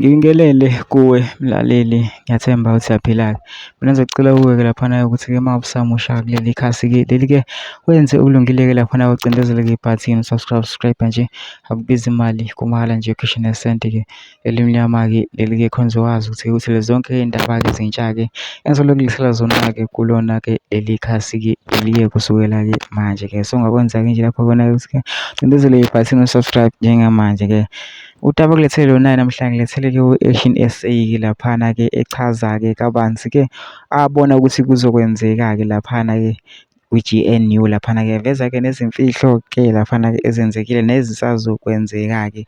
Ngibingelele kuwe mlaleli, ngiyathemba ukuthi uyaphila-ke. Mina ngizocela kuwe-ke laphana ukuthi-ke uma usamusha kuleli khasi-ke leli-ke wenze okulungile-ke laphana ucindezele-ke ibhathini subscribe, subscribe nje akubizi imali kumahhala nje ukhishwe nesenti-ke elimnyama-ke leli-ke khona uzokwazi ukuthi uthole zonke iy'ndaba-ke ezintsha-ke engizokulungisela zona-ke kulona-ke leli khasi-ke leli-ke kusukela-ke manje-ke. So ungakwenza-ke nje lapho khona-ke ukuthi-ke ucindezele ibhathini u-subscribe njengamanje-ke. Udaba okulethele lona namhlanje ngilethele-ke u-Action SA-ke laphana-ke echaza-ke kabanzi-ke abona ukuthi kuzokwenzeka-ke laphana-ke kwi-G_N_U laphana-ke eveza-ke nezimfihlo-ke laphana-ke ezenzekile nezisazokwenzeka-ke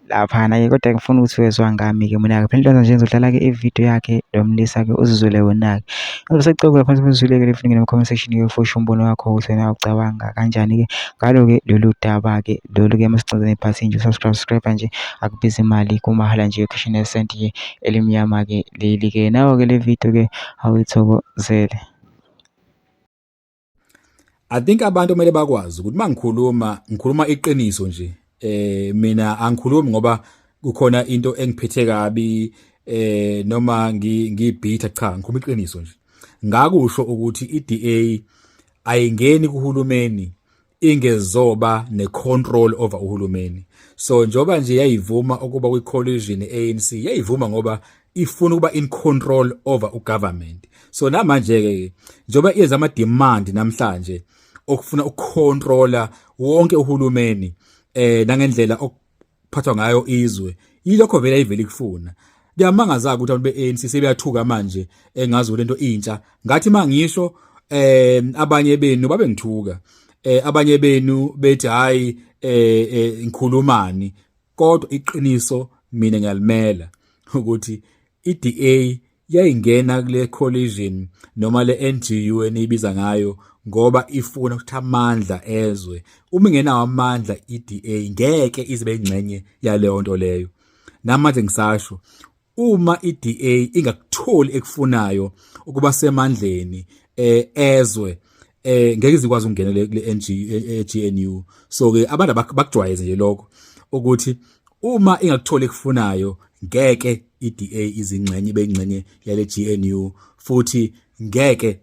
laphana-ke kodwa ngifuna ukuthi wezwa ngami-ke mina-ke phela into nje ngizodlala-ke ividiyo yakhe lo mlisa-ke uzizwele wena-ke. Ngisacela lapha uzwile-ke le video comment section-ke usho umbono wakho ukuthi wena ucabanga kanjani-ke ngalo-ke lolu daba-ke lolu-ke masicazeni ibhathini nje subscribe subscribe nje akubizi imali kumahhala nje ukhishwe nesenti-ke elimnyama-ke leli-ke nawo-ke le video-ke awuyithokozele. I think abantu kumele bakwazi ukuthi mangikhuluma ngikhuluma iqiniso nje. Mina angikhulumi ngoba kukhona into engiphethe kabi noma ngibhitha, cha, ngikhuluma iqiniso nje. Ngakusho ukuthi iDA ayingeni kuhulumeni ingezoba necontrol over uhulumeni. So njoba nje yayivuma ukuba kwi-coalition ANC, yayivuma ngoba ifuna ukuba in control over ugovernment. So namanje ke njoba yenza ama demand namhlanje okufuna ukucontrola wonke uhulumeni nangendlela okuphathwa ngayo izwe, yilokho vele ayivele ikufuna. Kuyamangaza ukuthi abantu be-ANC sebeyathuka manje engazi lento intsha. Ngathi mangisho abanye benu babengithuka, abanye benu bethi hayi, ngikhulumani, kodwa iqiniso mina ngiyalimela ukuthi iDA yayingena kule coalition noma le NGU eniyibiza ngayo ngoba ifuna ukuthi amandla ezwe. Uma ingenawo amandla iDA, ngeke izibe ingxenye yaleyo nto leyo. Namanje ngisasho, uma iDA ingakutholi ekufunayo ukuba semandleni ezwe, ngeke izikwazi ukungena kule NG GNU. So ke abantu bakujwayeze nje lokho ukuthi uma ingakutholi ekufunayo, ngeke iDA izingxenye bengxenye yale GNU, futhi ngeke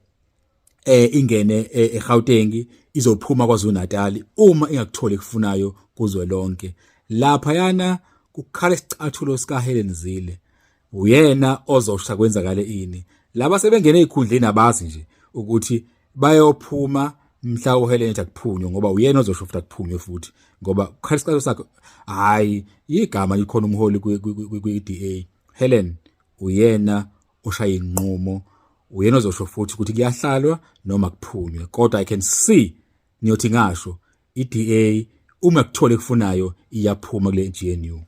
ingene eGauteng, izophuma kwaZulu Natal uma ingakutholi ekufunayo kuzwelonke. Lapha yana kukhala isicathulo sika Helen Zille, uyena ozosha kwenzakale ini. Laba sebengene ezikhundleni abazi nje ukuthi bayophuma mhla uHelen ethi akuphunywe, ngoba uyena ozosho futhi akuphunywe futhi, ngoba kukhala isicathulo sakhe. Hayi, igama likhona, umholi kwi-DA Helen, uyena oshaya inqumo, uyena ozosho futhi ukuthi kuyahlalwa noma kuphunywe. Kodwa I can see, niyothi ngasho, iDA uma kuthole kufunayo iyaphuma kule GNU.